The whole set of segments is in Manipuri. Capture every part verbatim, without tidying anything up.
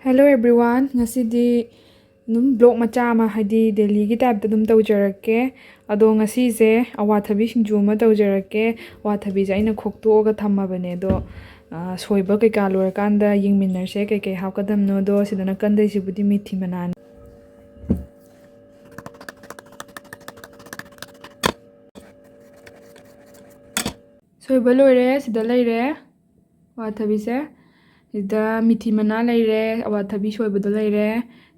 Hello everyone, ꯉꯁꯤꯗꯤ ꯑꯗꯨꯝ vlog ꯃꯆꯥ ꯑꯃ, ꯍꯥꯏꯗꯤ dailyꯒꯤ typeꯇ ꯑꯗꯨꯝ ꯇꯧꯖꯔꯛꯀꯦ꯫ ꯑꯗꯣ ꯉꯁꯤꯁꯦ ꯑꯋꯥꯊꯕꯤ ꯁꯤꯡꯖꯨ ꯑꯃ ꯇꯧꯖꯔꯛꯀꯦ꯫ ꯑꯋꯥꯊꯕꯤꯁꯦ ꯑꯩꯅ ꯈꯣꯛꯇꯣꯛꯑꯒ ꯊꯝꯃꯕꯅꯦ꯫ ꯑꯗꯣ, ꯑ, ꯁꯣꯏꯕ ꯀꯩꯀꯥ ꯂꯣꯏꯔꯀꯥꯟꯗ ꯌꯦꯡꯃꯤꯟꯅꯔꯁꯦ, ꯀꯩꯀꯩ ꯍꯥꯞꯀꯗꯕꯅꯣꯗꯣ꯫ ꯁꯤꯗ ꯅꯥꯀꯟꯗꯩꯁꯤꯕꯨꯗꯤ ꯃꯤꯊꯤ ꯃꯅꯥꯅꯤ꯫ ꯁꯣꯏꯕ ꯂꯣꯏꯔꯦ, ꯁꯤꯗ ꯂꯩꯔꯦ ꯑꯋꯥꯊꯕꯤꯁꯦ꯫ ꯁꯤꯗ ꯃꯤꯊꯤ ꯃꯅꯥ ꯂꯩꯔꯦ, ꯑꯋꯥꯊꯕꯤ ꯁꯣꯏꯕꯗꯣ ꯂꯩꯔꯦ꯫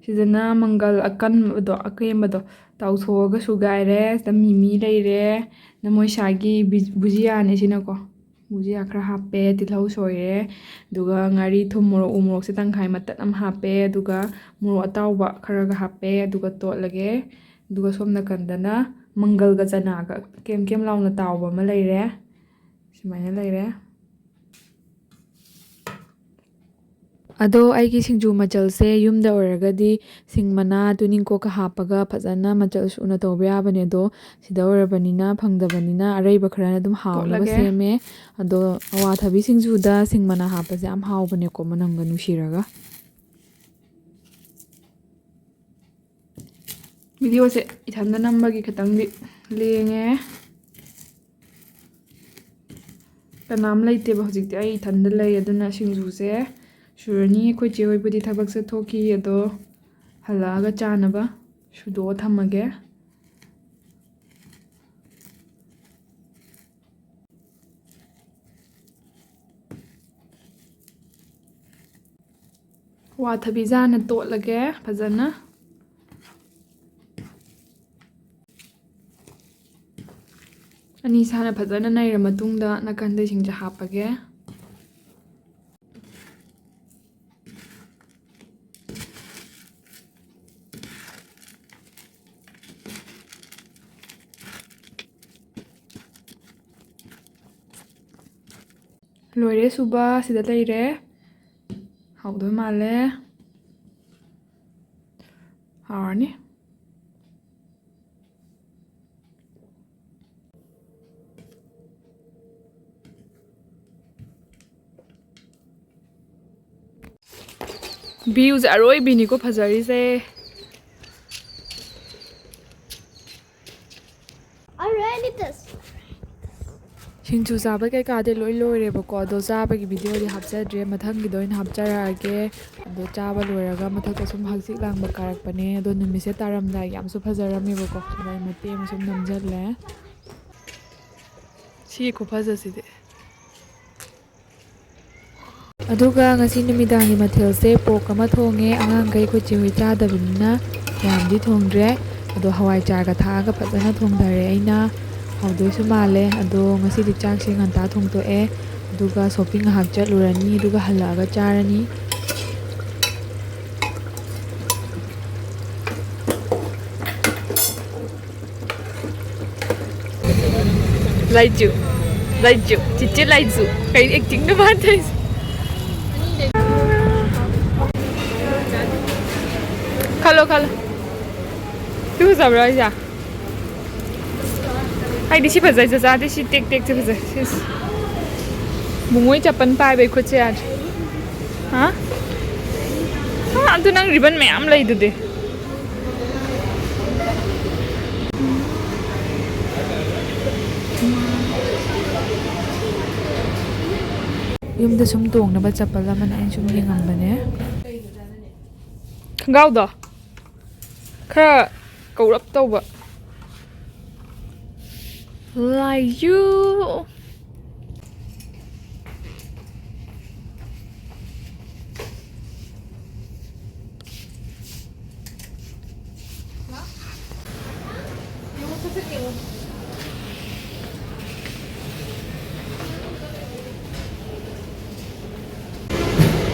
ꯁꯤꯗꯅ ꯃꯪꯒꯜ ꯑꯀꯟꯕꯗꯣ, ꯑꯀꯦꯝꯕꯗꯣ ꯇꯥꯎꯊꯣꯛꯑꯒ ꯁꯨꯒꯥꯏꯔꯦ꯫ ꯁꯤꯗ ꯃꯤꯃꯤ ꯂꯩꯔꯦ, ꯅꯃꯣꯏꯁꯥꯒꯤ ꯕꯤ-, ꯕꯨꯖꯤꯌꯥꯅꯦ ꯁꯤꯅꯀꯣ꯫ ꯕꯨꯖꯤꯌꯥ ꯈꯔ ꯍꯥꯞꯄꯦ, ꯇꯤꯜꯍꯧ ꯁꯣꯏꯔꯦ, ꯑꯗꯨꯒ ꯉꯥꯔꯤ, ꯊꯨꯝ, ꯃꯣꯔꯣꯛ, ꯎ ꯃꯣꯔꯣꯛꯁꯦ ꯇꯪꯈꯥꯏ ꯃꯇꯠ ꯑꯃ ꯍꯥꯞꯄꯦ, ꯑꯗꯨꯒ ꯃꯣꯔꯣꯛ ꯑꯇꯥꯎꯕ ꯈꯔꯒ ꯍꯥꯞꯄꯦ, ꯑꯗꯨꯒ ꯇꯣꯠꯂꯒꯦ꯫ ꯑꯗꯨꯒ ꯁꯣꯝ ꯅꯥꯀꯟꯗꯅ ꯃꯪꯒꯜꯒ ꯆꯅꯥꯒ ꯀꯦꯝ ꯀꯦꯝ ꯂꯥꯎꯅ ꯇꯥꯎꯕ ꯑꯃ ꯂꯩꯔꯦ꯫ ꯁꯨꯃꯥꯏꯅ ꯂꯩꯔꯦ꯫ ꯑꯗꯣ ꯑꯩꯒꯤ ꯁꯤꯡꯖꯨ ꯃꯆꯜꯁꯦ ꯌꯨꯝꯗ ꯑꯣꯏꯔꯒꯗꯤ ꯁꯤꯡ ꯃꯅꯥ, ꯇꯨꯅꯤꯡꯈꯣꯛꯀ ꯍꯥꯞꯄꯒ ꯐꯖꯅ ꯃꯆꯜ ꯁꯨꯅ ꯇꯧꯕ ꯌꯥꯕꯅꯦ꯫ ꯑꯗꯣ ꯁꯤꯗ ꯑꯣꯏꯔꯕꯅꯤꯅ, ꯐꯪꯗꯕꯅꯤꯅ ꯑꯔꯩꯕ ꯈꯔꯅ ꯑꯗꯨꯝ ꯍꯥꯎꯅꯕ ꯇꯣꯠꯂꯒꯦ꯫ ꯁꯦꯝꯃꯦ꯫ ꯑꯗꯣ ꯑꯋꯥꯊꯕꯤ ꯁꯤꯡꯖꯨꯗ ꯁꯤꯡ ꯃꯅꯥ ꯍꯥꯞꯄꯁꯦ ꯌꯥꯝ ꯍꯥꯎꯕꯅꯦꯀꯣ, ꯃꯅꯝꯒ ꯅꯨꯡꯁꯤꯔꯒ꯫ Videoꯁꯦ ꯏꯊꯟꯗ ꯅꯝꯕꯒꯤ ꯈꯤꯇꯪꯗꯤ ꯂꯦꯡꯉꯦ꯫ ꯀꯅꯥꯝ ꯂꯩꯇꯦꯕ ꯍꯧꯖꯤꯛꯇꯤ, ꯑꯩ ꯏꯊꯟꯗ ꯂꯩ꯫ ꯑꯗꯨꯅ ꯁꯤꯡꯖꯨꯁꯦ ꯁꯨꯔꯅꯤ꯫ ꯑꯩꯈꯣꯏ ꯆꯦ ꯍꯣꯏꯕꯨꯗꯤ ꯊꯕꯛ ꯆꯠꯊꯣꯛꯈꯤ, ꯑꯗꯣ ꯍꯜꯂꯛꯑꯒ ꯆꯥꯅꯕ ꯁꯨꯗꯣꯛꯑ ꯊꯝꯃꯒꯦ꯫ ꯑꯋꯥꯊꯕꯤꯁꯦ ꯍꯥꯟꯅ ꯇꯣꯠꯂꯒꯦ ꯐꯖꯅ꯫ ꯑꯅꯤꯁꯦ ꯍꯥꯟꯅ ꯐꯖꯅ ꯅꯩꯔ ꯃꯇꯨꯡꯗ ꯅꯥꯀꯟꯗꯩꯁꯤꯡꯁꯦ ꯍꯥꯞꯄꯒꯦ꯫ ꯂꯣꯏꯔꯦ ꯁꯨꯕ, ꯁꯤꯗ ꯂꯩꯔꯦ꯫ ꯍꯥꯎꯗꯣꯏ ꯃꯥꯜꯂꯦ꯫ ꯍꯥꯎꯔꯅꯤ꯫ Viewꯁꯦ ꯑꯔꯣꯏꯕꯤꯅꯤꯀꯣ ꯐꯖꯔꯤꯁꯦ꯫ Already this. ꯁꯤꯡꯖꯨ ꯆꯥꯕ ꯀꯩꯀꯥꯗꯤ ꯂꯣꯏ ꯂꯣꯏꯔꯦꯕꯀꯣ, ꯑꯗꯣ ꯆꯥꯕꯒꯤ videoꯗꯤ ꯍꯥꯞꯆꯗ꯭ꯔꯦ, ꯃꯊꯪꯒꯤꯗ ꯑꯣꯏꯅ ꯍꯥꯞꯆꯔꯛꯑꯒꯦ꯫ ꯑꯗꯣ ꯆꯥꯕ ꯂꯣꯏꯔꯒ ꯃꯊꯛꯇ ꯁꯨꯝ ꯍꯛꯆꯤꯛ ꯂꯥꯡꯕ ꯀꯥꯔꯛꯄꯅꯦ꯫ ꯑꯗꯣ ꯅꯨꯃꯤꯠꯁꯦ ꯇꯥꯔꯝꯗꯥꯏ ꯌꯥꯝꯁꯨ ꯐꯖꯔꯝꯃꯦꯕꯀꯣ, ꯂꯩ ꯃꯇꯦꯛ ꯑꯃ ꯁꯨꯝ ꯅꯝꯁꯤꯜꯂꯦ꯫ ꯁꯤꯒꯤ ꯈꯨꯐꯖꯁꯤꯗꯤ꯫ ꯑꯗꯨꯒ ꯉꯁꯤ ꯅꯨꯃꯤꯗꯥꯡꯒꯤ ꯃꯊꯦꯜꯁꯦ pork ꯑꯃ ꯊꯣꯡꯉꯦ꯫ ꯑꯉꯥꯡꯈꯩ ꯑꯩꯈꯣꯏ ꯆꯦ ꯍꯣꯏ ꯆꯥꯗꯕꯅꯤꯅ ꯌꯥꯝꯗꯤ ꯊꯣꯡꯗ꯭ꯔꯦ꯫ ꯑꯗꯣ ꯍꯋꯥꯏꯖꯥꯔꯒ ꯊꯥꯛꯑꯒ ꯐꯖꯅ ꯊꯣꯡꯊꯔꯦ꯫ ꯑꯩꯅ ꯍꯥꯎꯗꯣꯏꯁꯨ ꯃꯥꯜꯂꯦ꯫ ꯑꯗꯣ ꯉꯁꯤꯗꯤ ꯆꯥꯛꯁꯦ ꯉꯟꯇꯥ ꯊꯣꯡꯇꯣꯛꯑꯦ꯫ ꯑꯗꯨꯒ shopping ꯉꯥꯏꯍꯥꯛ ꯆꯠꯂꯨꯔꯅꯤ꯫ ꯑꯗꯨꯒ ꯍꯜꯂꯛꯑꯒ ꯆꯥꯔꯅꯤ꯫ ꯂꯥꯏꯖꯨ, ꯂꯥꯏꯖꯨ, ꯆꯤꯆꯦ ꯂꯥꯏꯖꯨ꯫ ꯀꯩ actingꯅꯣ ꯃꯥꯅ ꯇꯧꯔꯤꯁꯦ? ꯈꯜꯂꯣ, ꯈꯜꯂꯣ꯫ ꯁꯤ ꯐꯖꯕ꯭ꯔꯥ ꯍꯥꯏꯁꯦ? ꯑꯩꯗꯤ ꯁꯤ ꯐꯖꯩ, ꯆꯆꯥꯗꯤ ꯁꯤ ꯇꯦꯛ ꯇꯦꯛꯁꯦ ꯐꯖꯩ꯫ ꯁꯤꯁ꯫ ꯕꯨꯡꯉꯣꯏ ꯆꯄꯟ ꯄꯥꯏꯕꯩ ꯈꯨꯠꯁꯦ ꯌꯥꯗ꯭ꯔꯦ꯫ ꯍꯥ? ꯍꯥ, ꯑꯗꯨ ꯅꯪ ribbon ꯃꯌꯥꯝ ꯂꯩꯗꯨꯗꯤ꯫ ꯌꯨꯝꯗ ꯁꯨꯝ ꯇꯣꯡꯅꯕ ꯆꯄꯜ ꯑꯃꯅ ꯑꯩꯅ ꯁꯨꯝ ꯌꯦꯡꯉꯝꯕꯅꯦ꯫ ꯈꯣꯡꯒ꯭ꯔꯥꯎꯗꯣ ꯈꯔ ꯀꯧꯔꯞ ꯇꯧꯕ꯫ ꯂꯥꯏꯌꯨ꯫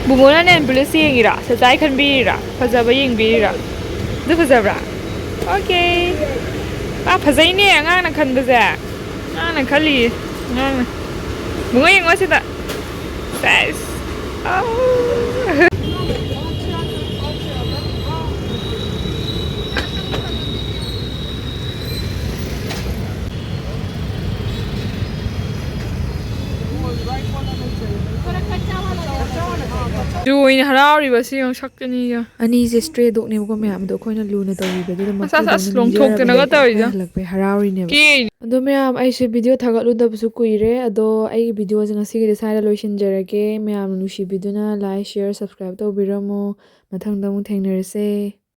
ꯕꯨꯡꯉꯣꯅ nail polish ꯌꯦꯡꯉꯤꯔꯥ? ꯁꯆꯥꯏ ꯈꯟꯕꯤꯔꯤꯔꯥ? ꯐꯖꯕ ꯌꯦꯡꯕꯤꯔꯤꯔꯥ? ꯑꯗꯨ ꯐꯖꯕ꯭ꯔꯥ? Okay꯫ ꯑꯥ, ꯐꯖꯩꯅꯦ ꯑꯉꯥꯡꯅ ꯈꯟꯕꯁꯦ꯫ ꯑꯉꯥꯡꯅ ꯈꯜꯂꯤꯌꯦ꯫ ꯑꯉꯥꯡꯅ꯫ ꯕꯨꯡꯉꯣ ꯌꯦꯡꯉꯣ ꯁꯤꯗ꯫ ꯁꯦꯁ꯫ ꯑꯥꯎ꯫ ꯇꯨ ꯑꯣꯏꯅ ꯍꯔꯥꯎꯔꯤꯕ ꯁꯤ ꯌꯦꯡꯉꯨ ꯁꯛꯇꯅꯤꯒ꯫ ꯑꯅꯤꯁꯦ stray dogꯅꯦꯕꯀꯣ ꯃꯌꯥꯝ, ꯑꯗꯣ ꯑꯩꯈꯣꯏꯅ ꯂꯨꯅ ꯇꯧꯕꯤꯕꯗꯨꯗ ꯑꯁ, ꯑꯁ, ꯑꯁ, ꯂꯣꯡꯊꯣꯛꯇꯅꯒ ꯇꯧꯔꯤꯗꯣ꯫ ꯍꯜꯂꯛꯄꯩ ꯍꯔꯥꯎꯔꯤꯅꯦꯕ꯫ ꯀꯦ ꯑꯗꯣ ꯃꯌꯥꯝ, ꯑꯩꯁꯦ video ꯊꯥꯒꯠꯂꯨꯗꯕꯁꯨ ꯀꯨꯏꯔꯦ꯫ ꯑꯗꯣ ꯑꯩꯒꯤ videoꯁꯦ ꯉꯁꯤꯒꯤꯗꯤ ꯁ꯭ꯋꯥꯏꯗ ꯂꯣꯏꯁꯤꯟꯖꯔꯒꯦ꯫ ꯃꯌꯥꯝ ꯅꯨꯡꯁꯤꯕꯤꯗꯨꯅ like, share, subscribe ꯇꯧꯕꯤꯔꯝꯃꯣ꯫ ꯃꯊꯪꯗ ꯑꯃꯨꯛ ꯊꯦꯡꯅꯔꯁꯦ꯫